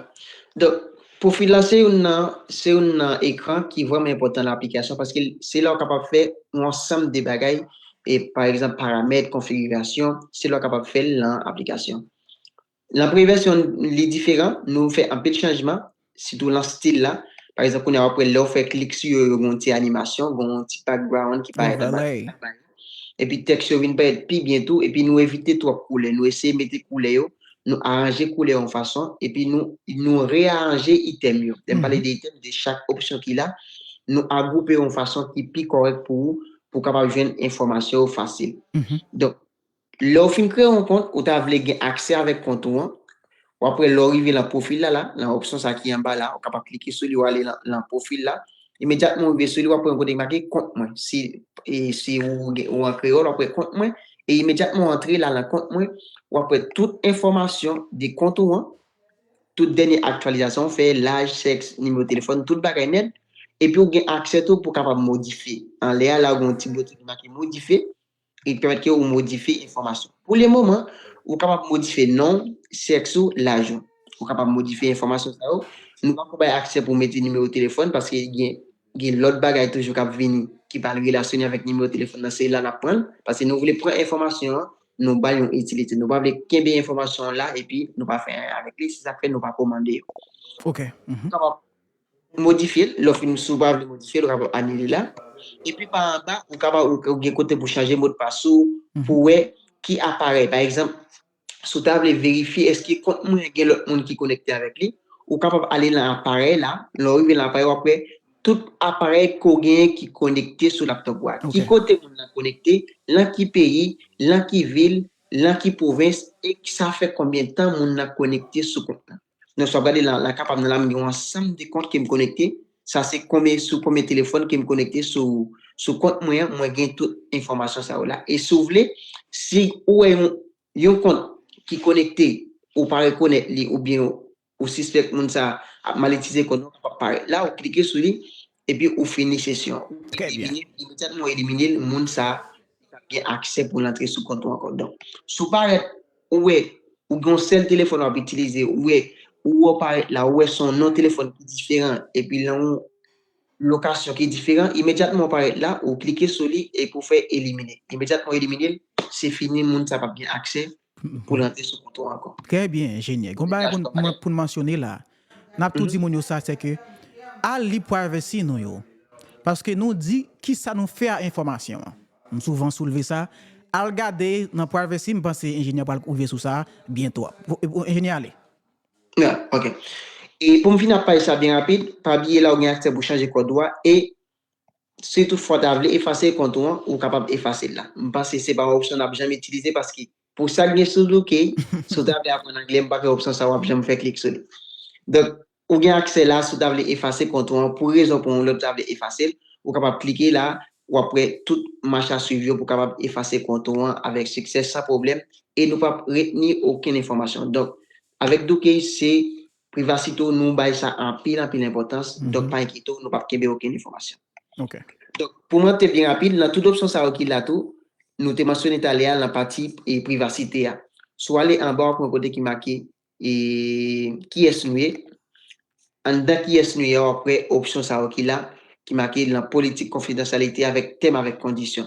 Donk, pwofil la se youn nan, se youn nan ekran ki vrèman enpòtan nan aplikasyon paske se la w kapab fè yon ansanm de bagay, e pa egzanp, paramèt, konfigirasyon, se la w kapab fè l nan aplikasyon. Nan premye vèsyon, li diferan, nou fè anpil chanjman, sitou nan stil la. Pa egzanp, kounye a w ap wè lè w fè klik sou yo, yo gen yon ti animasyon, gen yon ti background ki parèt anba. Epi tèks yo vin parèt pi byen tou, epi nou evite twòp koulè. Nou eseye mete koulè yo, nou aranje koulè yo yon fason, epi nou, nou rearanje itèm yo. Lè m pale de itèm, de chak opsyon ki la, nou agwoupe yo yon fason ki pi kòrèk pou ou, pou w kapab jwenn enfòmasyon yo fasil. Donk, lè w fin kreye yon kont, ou ta vle gen aksè avèk kont ou an, w ap wè lè w rive nan pwofil la, la, nan opsyon sa ki anba la, ou kapab klike sou li, w ale nan, nan pwofil la, Imedyatman ou rive sou li, w ap wè yon kote ki make kont mwen. Si, e, si ou, gen- ou an kreyòl, w ap wè kont mwen. E imedyatman ou antre la nan kont mwen, w ap wè tout enfòmasyon de kont ou an, tout dènye aktyalizasyon ou fè, laj, sèks, nimewo telefòn, tout bagay nèt. Epi ou gen aksè tou pou kapab modifye. Anlè a la, ou gen yon ti bouton ki make modifye. Li pèmèt ke ou modifye enfòmasyon. Pou le moman, ou kapab modifye non, sèks ou, laj ou. Ou kapab modifye enfòmasyon sa yo. Nou pa ko bay aksè pou mete nimewo telefòn paske gen, gen lòt bagay toujou k ap vini ki pral relasyone avèk nimewo telefòn nan. Se la n ap pran l. Paske nou vle pran enfòmasyon an, nou ba l yon itilite. Nou pa vle kenbe enfòmasyon an la epi nou pa fè anyen avèk li. Se sa k fè nou pa ko mande yo. Ok. Mhm. Ou kapab modifye l, lè w fin, si w pa vle modifye l, ou kapab anile la. Epi pa anba, ou kapab, ou, ou gen kote pou chanje modpas ou, Mhm. pou wè ki aparèy. Pa egzanp, si w ta vle verifye èske kont mwen gen lòt moun ki konekte avèk li, ou kapab ale nan aparèy la. Lè w rive nan aparèy, w ap wè tout aparèy ke w genyen ki konekte sou laptòp ou a. Ki Ok. kote moun nan konekte, lan ki peyi, lan ki vil, lan ki pwovens, e sa fè konbyen tan moun nan konekte sou kont lan. Donk, si w ap gade la, la kapab nan la, m gen yon ansanm de kont ke m konekte. Sa se konbyen, sou konbyen telefòn ke m konekte sou, sou kont mwen an, mwen gen tout enfòmasyon sa yo la. E si w vle, si ou wè yon, yon kont ki konekte, ou pa rekonèt li, oubyen ou sispèk moun sa ap mal itilize kont ou, kapab parèt la, ou klike sou li, epi ou fini sesyon. Ou Trè byen. Elimine, imedyatman ou elimine l, moun sa ap gen aksè pou l antre sou kont ou ankò. Donk, si w parèt, ou wè, ou gen yon sèl telefòn w ap itilize, ou wè, ou wè w parèt la, ou wè se yon non telefòn ki diferan, epi lan yon lokasyon ki diferan, imedyatman w parèt la, ou klike sou li epi w fè elimine. Imedyatman w elimine l, se fini, moun sa p ap gen aksè pou l antre sou kont ou ankò. Trè byen, enjenyè. Gon bagay pou n, pou n mansyone la. N ap tou di moun yo sa, se ke al li privacy nou yo. Paske nou di kisa nou fè a enfòmasyon an. M souvan soulve sa. Al gade nan privacy, m panse enjenyè pral rive sou sa byento. Pou- pou- Enjenyè ale. Ya, ok. E pou m fini ap pale sa byen rapid, pa bliye la ou gen aksè pou chanje kòd ou a, e si toutfwa w ta vle efase kont ou an, ou kapab efase l la. M panse se pa yon opsyon n ap janm itilize paske pou sa k gen sou Dookey, si w ta vle aprann anglè, m pa kwè opsyon sa w ap janm fè klik sou li. Donk, ou gen aksè la, si w ta vle efase kont ou an, pou rezon pou yon lòt, w ta vle efase l, ou kapab klike la, w ap wè tout mach a swiv yo pou kapab efase kont ou an avèk siksè, san pwoblèm, e nou p ap retni okenn enfòmasyon. Donk, avèk Dookey, se privasite w, nou bay sa anpil, anpil enpòtans. Donk, pa enkyete w, nou p ap kenbe okenn enfòmasyon. Ok. Donk, pou mwen te byen rapid, nan tout opsyon sa yo ki la tou, nou te mansyone talè a nan pati e privasite a. Si w ale anba, w ap wè kote ki make e kiyès nou ye. Anndan kiyès nou ye, w ap wè opsyon sa yo ki la, ki make nan politik konfidansyalite avèk tèm avèk kondisyon.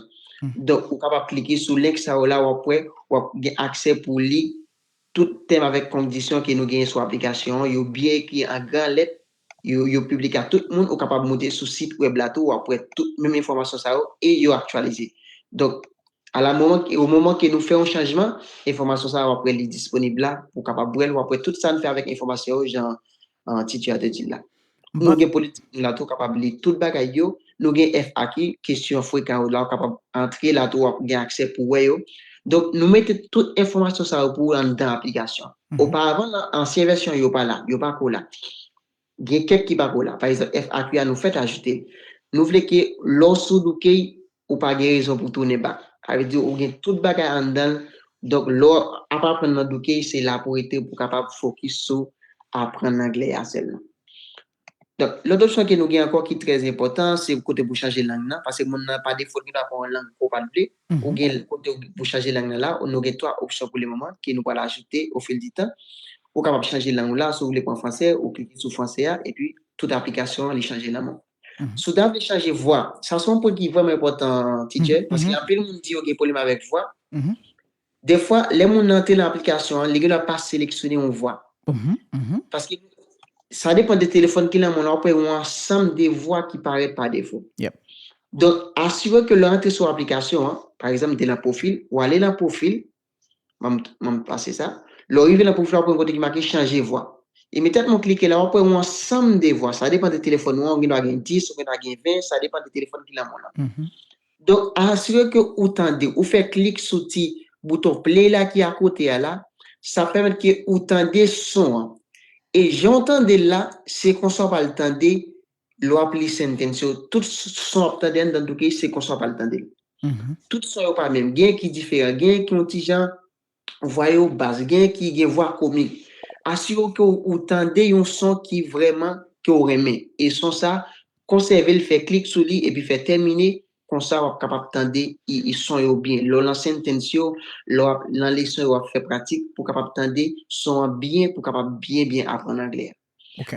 Donk, ou kapab klike sou link sa yo la, w ap wè, w ap gen aksè pou li tout tèm avèk kondisyon ke nou genyen sou aplikasyon an. Yo byen ekri an gran lèt, yo, yo pibliye a tout moun, ou kapab moute sou sit wèb la tou, w ap wè tout menm enfòmasyon sa yo e yo aktyalize. Donk, a la moman, o moman ke nou fè yon chanjman, enfòmasyon sa yo, w ap wè li disponib la, ou kapab wè l, w ap wè tout sa n fè avèk enfòmasyon yo, jan, an, Titye a te di l la. Nou gen politik nou la tou, kapab li tout bagay yo. Nou gen F A Q, kesyon frekan yo la, ou kapab antre la tou, w ap gen aksè pou wè yo. Donk, nou mete tout enfòmasyon sa yo pou ou anndan aplikasyon an. Oparavan, nan ansyen vèsyon, yo pa la, yo pa ko la. Gen kèk ki pa ko la. Pa egzanp, F A Q a nou fèk ajoute l. Nou vle ke lè w sou Dookey, ou pa gen rezon pou tounen bak. Sa vle di ou gen tout bagay anndan l. Donk, lè w ap aprann nan Dookey, se la pou w rete pou w kapab fokis sou aprann anglè a sèlman. Donk, lòt opsyon ke nou gen ankò ki trè enpòtan, se kote pou chanje lang nan, paske moun nan pa defo li pa pran yon lang ke w pa t vle. Ou gen kote pou chanje lang nan la, nou gen twa opsyon pou le moman ke nou pral ajoute au fil du temps. Ou kapab chanje lang ou la, si w vle pran fransè, ou klike sou fransè a, epi tout aplikasyon an, li chanje lang ou. Si w ta vle chanje vwa, sa se yon pwen ki vrèman enpòtan, Titye, paske anpil moun di yo gen pwoblèm avèk vwa. Defwa, lè moun nan antre nan aplikasyon an, li gendwa pa seleksyone yon vwa. Paske sa depann de telefòn ki nan men w la, w ap wè yon ansanm de vwa ki parèt pa defo. Donk, asire ke lè w antre sou aplikasyon an, pa egzanp, m te nan pwofil, ou ale nan pwofil, m, m pase sa. Lè w rive nan pwofil la, w ap wè yon kote ki make chanje vwa. Imedyatman w klike la, w ap wè yon ansanm de vwa. Sa depann de telefòn ou an, ou gendwa gen dis, ou gendwa gen ven, sa depann de telefòn ki nan men w la. Donk, asire ke ou tande, ou fè klik sou ti bouton play la ki akote a la, sa pèmèt ke ou tande son an. E jan w tande l la, se konsa w pral tande lè w ap li sentence yo, tout son w ap tande anndan Dookey, se konsa w pral tande l. Tout son yo pa menm. Gen ki diferan, gen ki yon ti jan vwa yo bas, gen ki gen vwa komik. Asire w ke w, ou tande yon son ki vrèman ke w renmen. E son sa, konsève l, fè klik sou li, epi fè tèmine, konsa w ap kapab tande i, i son yo byen. Lè w lan sentence yo, lè w ap, lan leson yo, w ap fè pratik pou w kapab tande son an byen, pou w kapab byen, byen aprann anglè a.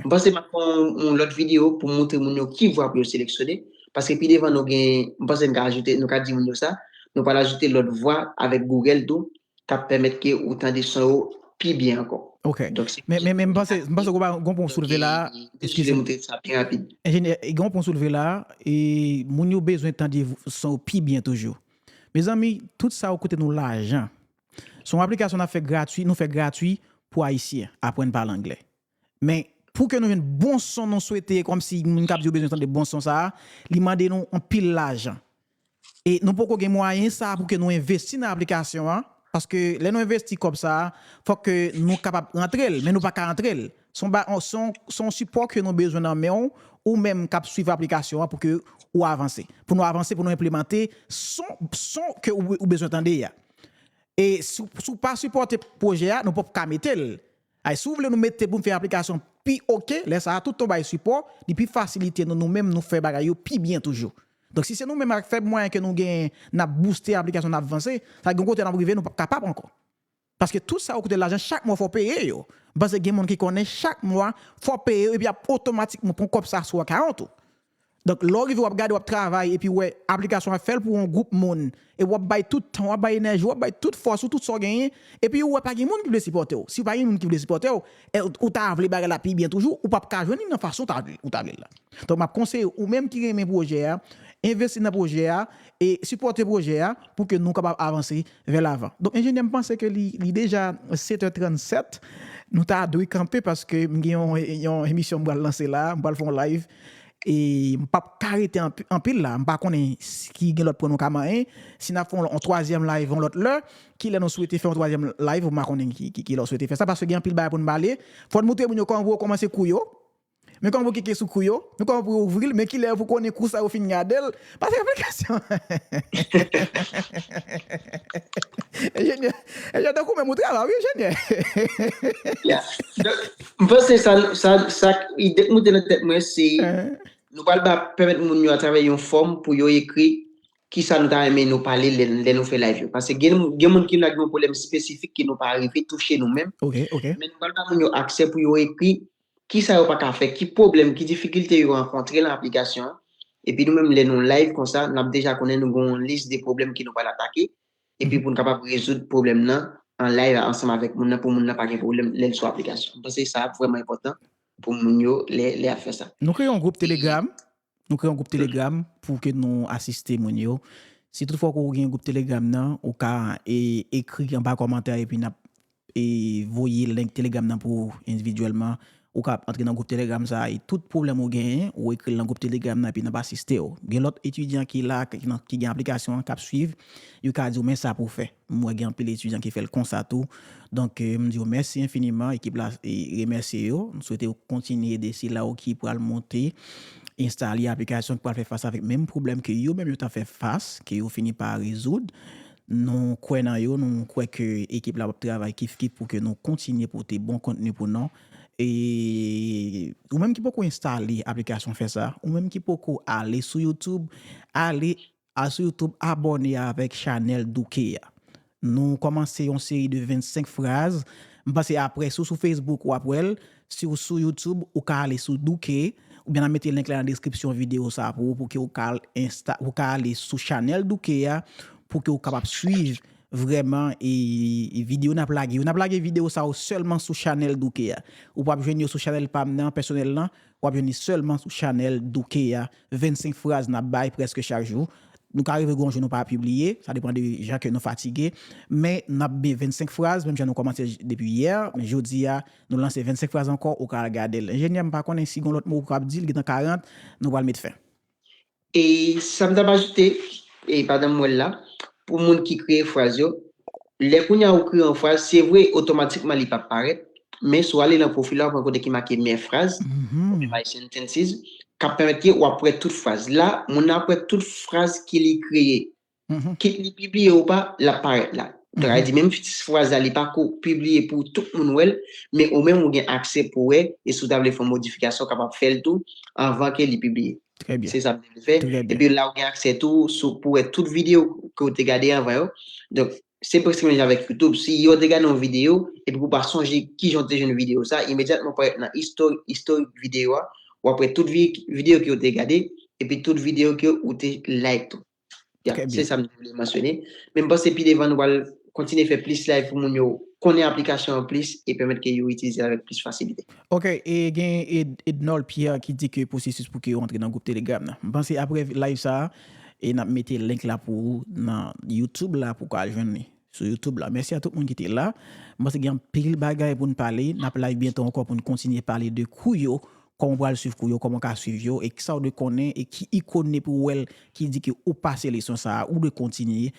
M panse m ap fè yon, yon lòt videyo pou montre moun yo ki vwa pou yo seleksyone. Paske pi devan nou gen, m panse n ka ajoute, nou ka di moun yo sa, nou pral ajoute lòt vwa avèk Google tou, k ap pèmèt ke ou tande son yo pi byen ankò. Ok. Donk, se Men, men, men m panse, m panse gen yon pwen w soulve la, eskize m. Montre sa byen rapid. Enjenyè, gen yon pwen w soulve la, e moun yo bezwen tande son yo pi byen toujou. Mezanmi, tout sa yo koute nou lajan. Se yon aplikasyon n ap fè gratwi, nou fè gratwi pou Ayisyen aprann pale anglè. Men, pou ke nou jwenn bon son nou swete, kòmsi moun k ap di yo bezwen tande bon son sa a, li mande nou anpil lajan. E nou poko gen mwayen sa a pou ke nou envesti nan aplikasyon an, paske lè nou envesti kòb sa a, fòk ke nou kapab rantre l, men nou pa ka rantre l. Se yon ba-, se yon, se yon sipò ke nou bezwen nan men w, ou menm k ap swiv aplikasyon an pou ke ou avanse. Pou nou avanse, pou nou enplimante son, son ke ou, ou bezwen tande a. E si, si w pa sipòte pwojè a, nou p ap ka mete l. Ay, si w vle nou mete pou n fè aplikasyon pi oke, lè sa a, tout tan w bay sipò, li pi fasilite nou, nou menm, nou fè bagay yo pi byen toujou. Donk, si se nou menm ak fèb mwayen ke nou genyen, n ap booste aplikasyon, n ap vanse, sa gen yon kote n ap rive, nou p ap kapab ankò. Paske tout sa yo koute lajan, chak mwa fò w peye yo. M panse gen moun ki konnen chak mwa, fò w peye yo, epi y ap otomatikman pran kòb sa sou akawont ou. Donk, lè w rive, w ap gade, w ap travay, epi w wè aplikasyon an fè l pou yon gwoup moun, epi w ap bay tout tan, w ap bay enèji, w ap bay tout fòs ou, tout sa w genyen, epi w wè pa gen moun ki vle sipòte w. Si pa gen moun ki vle sipòte w, e ou ta vle bagay la pi byen toujou, ou p ap ka jwenn li nan fason w ta vle, ou ta vle l la. Donk, m ap konseye ou menm ki renmen pwojè a, envesti nan pwojè a, e sipòte pwojè a pou ke nou kapab avanse vè lavan. Donk, enjenyè, m panse ke li, li deja sèt è trannsèt. Nou ta dwe kanpe paske m gen yon, yon emisyon m pral lanse la, m pral fè yon live. E m p ap ka rete anpi-, anpil la. M pa konnen si ki gen lòt pwen nou ka manyen. Si n ap fè yon, yon twazyèm live yon lòt lè, kilè nou swete fè yon twazyèm live, m pa konnen ki, ki, kilè w swete fè sa, paske gen anpil bagay pou n pale. Fò n montre moun yo kòman pou yo kòmanse kou yo. Men kòman pou kike sou kou yo, men kòman pou yo ouvri l, men kilè pou konnen kou sa yo fin gade l. Pase aplikasyon. Enjenyè, enjenyè, tankou menm ou travay, wi, enjenyè. Ya. Donk, m panse sa, sa, sa, ide k moute nan tèt mwen, se nou pral ba, pèmèt moun yo atravè yon fòm pou yo ekri kisa nou ta renmen nou pale lè, lè nou fè live yo. Paske gen, gen moun ki lage yon pwoblèm espesifik ke nou pa rive touche nou menm. Ok, ok. Men nou pral ba moun yo aksè pou yo ekri kisa yo pa ka fè, ki pwoblèm, ki difikilte yo rankontre nan aplikasyon an. Epi nou menm, lè nou live konsa, n ap deja konnen nou gen yon lis de pwoblèm ke nou pral atake. Epi pou n kapab rezoud pwoblèm nan an live ansanm avèk moun nan, pou moun nan pa gen pwoblèm lè l sou aplikasyon. M panse sa ap vrèman enpòtan pou moun yo lè, lè y ap fè sa. Nou kreye yon gwoup Telegram. Nou kreye yon gwoup Telegram pou ke nou asiste moun yo. Si toutfwa ke w gen gwoup Telegram nan, ou ka, e, ekri anba kòmantè epi n ap, e, voye link Telegram nan pou ou endividyèlman. Ou ka antre nan gwoup Telegram sa a e tout pwoblèm ou genyen, ou ekri l nan gwoup Telegram nan epi n ap asiste w. Gen lòt etidyan ki la, ki nan, ki gen aplikasyon an, k ap swiv, yo ka di w men sa pou w fè. M wè gen anpil etidyan ki fè l konsa tou. Donk, e, m di yo mèsi enfiniman, ekip la, e, remèsye yo. M swete yo kontinye ede sila yo ki pral monte, enstale aplikasyon, ki pral fè fas avèk menm pwoblèm ke yo menm yo t ap fè fas, ke yo fini pa rezoud. Nou kwè nan yo, nou kwè ke ekip la ap travay kif kif pou ke nou kontinye pote bon kontni pou nou. E ou menm ki poko enstale aplikasyon Fè Sa, ou menm ki poko ale sou YouTube, ale a sou YouTube, abòne avèk chanèl Dookey a. Nou kòmanse yon seri de vennsenk fraz. M panse apre, si w sou Facebook, w ap wè l. Si w sou YouTube, ou ka ale sou Dookey, oubyen n a mete link la nan deskripsyon videyo sa a pou ou, pou ke ou ka al ensta-, ou ka ale sou chanèl Dookey a, pou ke ou kapab swiv vrèman, e, e videyo n ap lage yo. N ap lage videyo sa yo sèlman sou chanèl Dookey a. Ou p ap jwenn yo sou chanèl pa m nan, pèsonèl lan. W ap jwenn li sèlman sou chanèl Dookey a. Vennsenk fraz n ap bay prèske chak jou. Nou ka rive gen yon jou nou pa pibliye, sa depann de jan ke nou fatige. Men n ap bay vennsenk fraz, menm jan nou kòmanse j-, depi yè, men jodi a, nou lanse vennsenk fraz ankò, ou ka al gade l. Enjenyè, m pa konnen si gen lòt mo ou k ap di, l gentan karant, nou pral met fen. E sa m t ap ajoute, e pandan m wè l la, pou moun ki kreye fraz yo, lè kounye a ou kreye yon fraz, se vre, otomatikman li p ap parèt, Men si w ale nan pwofil la, w pran kote ki make Mes Phrases, oubyen My Sentences, k ap pèmèt ke w ap wè tout fraz. La, moun nan ap wè tout fraz ke li kreye. Kit li pibliye ou pa, l ap parèt la. Sa vle di, menm si fraz la, li pa ko pibliye pou tout moun wè l, men ou menm ou gen aksè pou wè, e si w ta vle fè yon modifikasyon, w kapab fè l tou anvan ke li pibliye. Se sa m te vle fè. Epi la, ou gen aksè tou sou, pou wè tout videyo ke w te gade anvan yo. Donk, se prèske menm jan avèk YouTube. Si yè w te gade yon videyo, epi w pa sonje kijan w te jwenn videyo sa, imedyatman w parèt nan istorik, istorik videyo a, w ap wè tout vi-, videyo ke w te gade, epi tout videyo ke w te like tou. Ya, se sa m te vle mansyone. Men m panse pi devan nou pral kontinye fè plis live pou moun yo konnen aplikasyon an plis e pèmèt ke yo itilize l avèk plis fasilite. Ok, e gen Ed-, Ednol Pierre ki di ke pwosesis pou ke yo antre nan gwoup Telegram nan. M panse apre live sa a, e n ap mete link la pou ou nan YouTube la pou w ka al jwenn li. Sou YouTube la. Mèsi a tout moun ki te la. M panse gen anpil bagay pou n pale. N ap live byento ankò pou n kontinye pale de kou yo, kòman w pral swiv kou yo, kòman w ka swiv yo, e kisa w dwe konnen, e ki ikòn epi w wè l ki di ke ou pase leson sa a, ou dwe kontinye.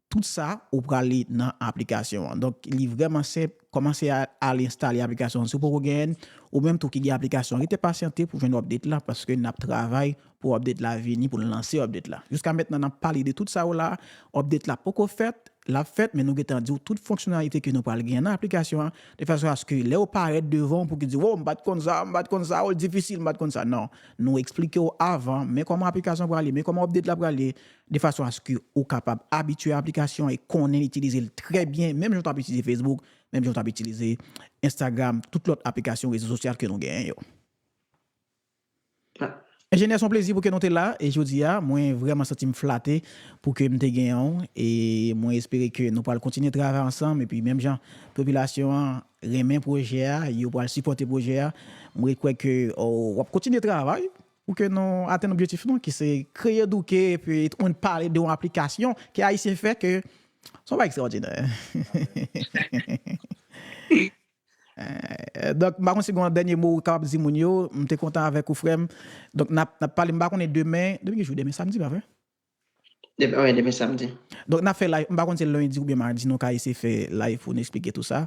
Tout sa, ou prale nan aplikasyon an. Donk, li vrèman senp. Kòmanse a, al enstale aplikasyon an. Si w poko genyen l, ou menm tou ki gen aplikasyon an, rete pasyante pou jwenn update la, paske n ap travay pou update la vini, pou n lanse update la. Jiska mentnan, n ap pale de tout sa yo la. Update la poko fèt, l ap fèt, men nou gentan di w tout fonksyonalite ke nou pral genyen nan aplikasyon an, de fason aske lè yo parèt devan w pou ki di, "Wo, m pa t konn sa, m pa t konn sa, wo, l difisil, m pa t konn sa." Non, nou eksplike w avan, men kòman aplikasyon an prale, men kòman update la prale, de fason aske ou kapab abitye aplikasyon e konnen itilize l trè byen, menm jan w t ap itilize Facebook, menm jan w t ap itilize Instagram, tout lòt aplikasyon rezo sosyal ke nou genyen yo. Enjenyè, se yon plezi pou ke nou te la, e jodi a, mwen vrèman santi m flate pou ke m te genyen w, e mwen espere ke nou pral kontinye travay ansanm, epi menm jan popilasyon an renmen pwojè a, yo pral sipòte pwojè a, mwen kwè ke, o, w ap kontinye travay pou ke nou atenn objektif nou, ki se kreye Douké, epi tout moun pale de yon aplikasyon ke Ayisyen fè ke se yon bagay ekstraòdinè. Eh, donk, m pa konn si gen yon dènye mo ou kapab di moun yo. M te kontan avèk ou, frè m. Donk, n ap, n ap pale, m pa konnen demen. Demen ki jou? Demen samdi, pa vre? Demen, wi, demen samdi. Donk, n ap fè live. M pa konn se lendi oubyen madi, nou ka eseye fè live pou n eksplike tou sa.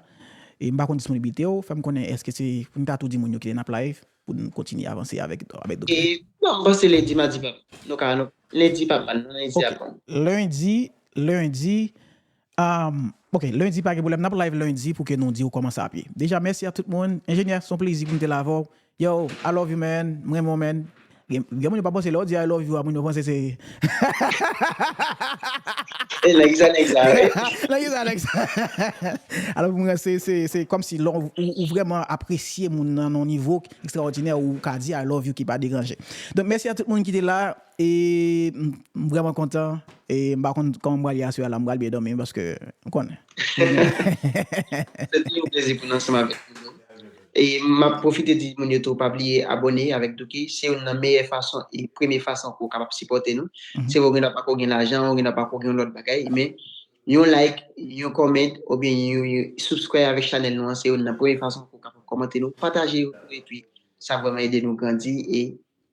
E m pa konn disponibilite w. Fè m konnen, èske se pou n ka tou di moun yo kilè n ap live, pou n kontinye avanse avèk, avèk Douké? E, non, m panse lendi, madi, pa. Nou ka, nou, lendi, pa mal, non, lendi ap bon. Lendi, lendi, Um, ok, lendi pa gen pwoblèm. N ap live lendi pou ke nou di w kòman sa ap ye. Deja, mèsi a tout moun. Enjenyè, se yon plezi pou m te la avè w. Yo, I love you, man. M renmen w, man. Gen, gen moun yo pa panse lè w di I love you a, moun yo panse se... E nèg sa, nèg sa, wi. Nèg sa, nèg sa. Alò, pou mwen, se, se, se kòmsi lè w, ou, ou vrèman apresye moun nan nan yon nivo ekstraòdinè, ou ka di I love you ki pa deranje. Donk, mèsi a tout moun ki te la. E m, m vrèman kontan. E m pa konn kòman m pral ye aswè a la, m pral byen dòmi paske m konnen. Se toujou yon plezi pou n ansanm avèk nou. E m ap pwofite di moun yo tou, pa bliye abòne avèk Douké. Se youn nan meyè fason e premye fason pou w kapab sipòte nou. Se vre, ou gen dwa pako gen lajan, ou gen dwa pako gen yon lòt bagay, men yon like, yon comment, oubyen yon, yon subscribe avèk chanèl nou an, se youn nan premye fason pou w kapab kòmante nou, pataje yo tou, epi sa vrèman ede nou grandi e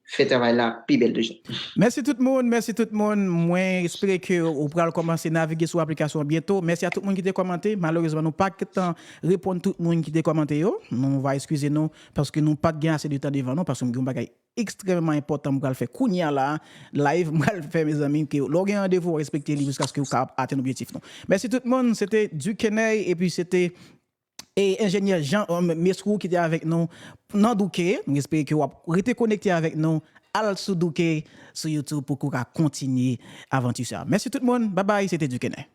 fè travay la pi bèl toujou. Mèsi tout moun, mèsi tout moun. Mwen espere ke ou pral kòmanse navige sou aplikasyon an byento. Mèsi a tout moun ki te kòmante. Malerezman, nou pa gentan reponn tout moun ki te kòmante yo. Nou va eskize nou paske nou pa t gen ase de tan devan nou, paske m gen yon bagay ekstrèmeman enpòtan m pral fè kounye a la, live m pral fè, mezanmi, ke lè w gen randevou, w respekte li jiskaske w ka atenn objektif nou. Mèsi tout moun, se te Dukenèy, epi se te e enjenyè Jean, euh, Mesrou ki te avèk nou nan Douké. Nou espere ke w ap rete konekte avèk nou. Al sou Douké sou YouTube pou ke w ka kontinye avanti sa. Mèsi tout moun. Babay, se te Dukenèy.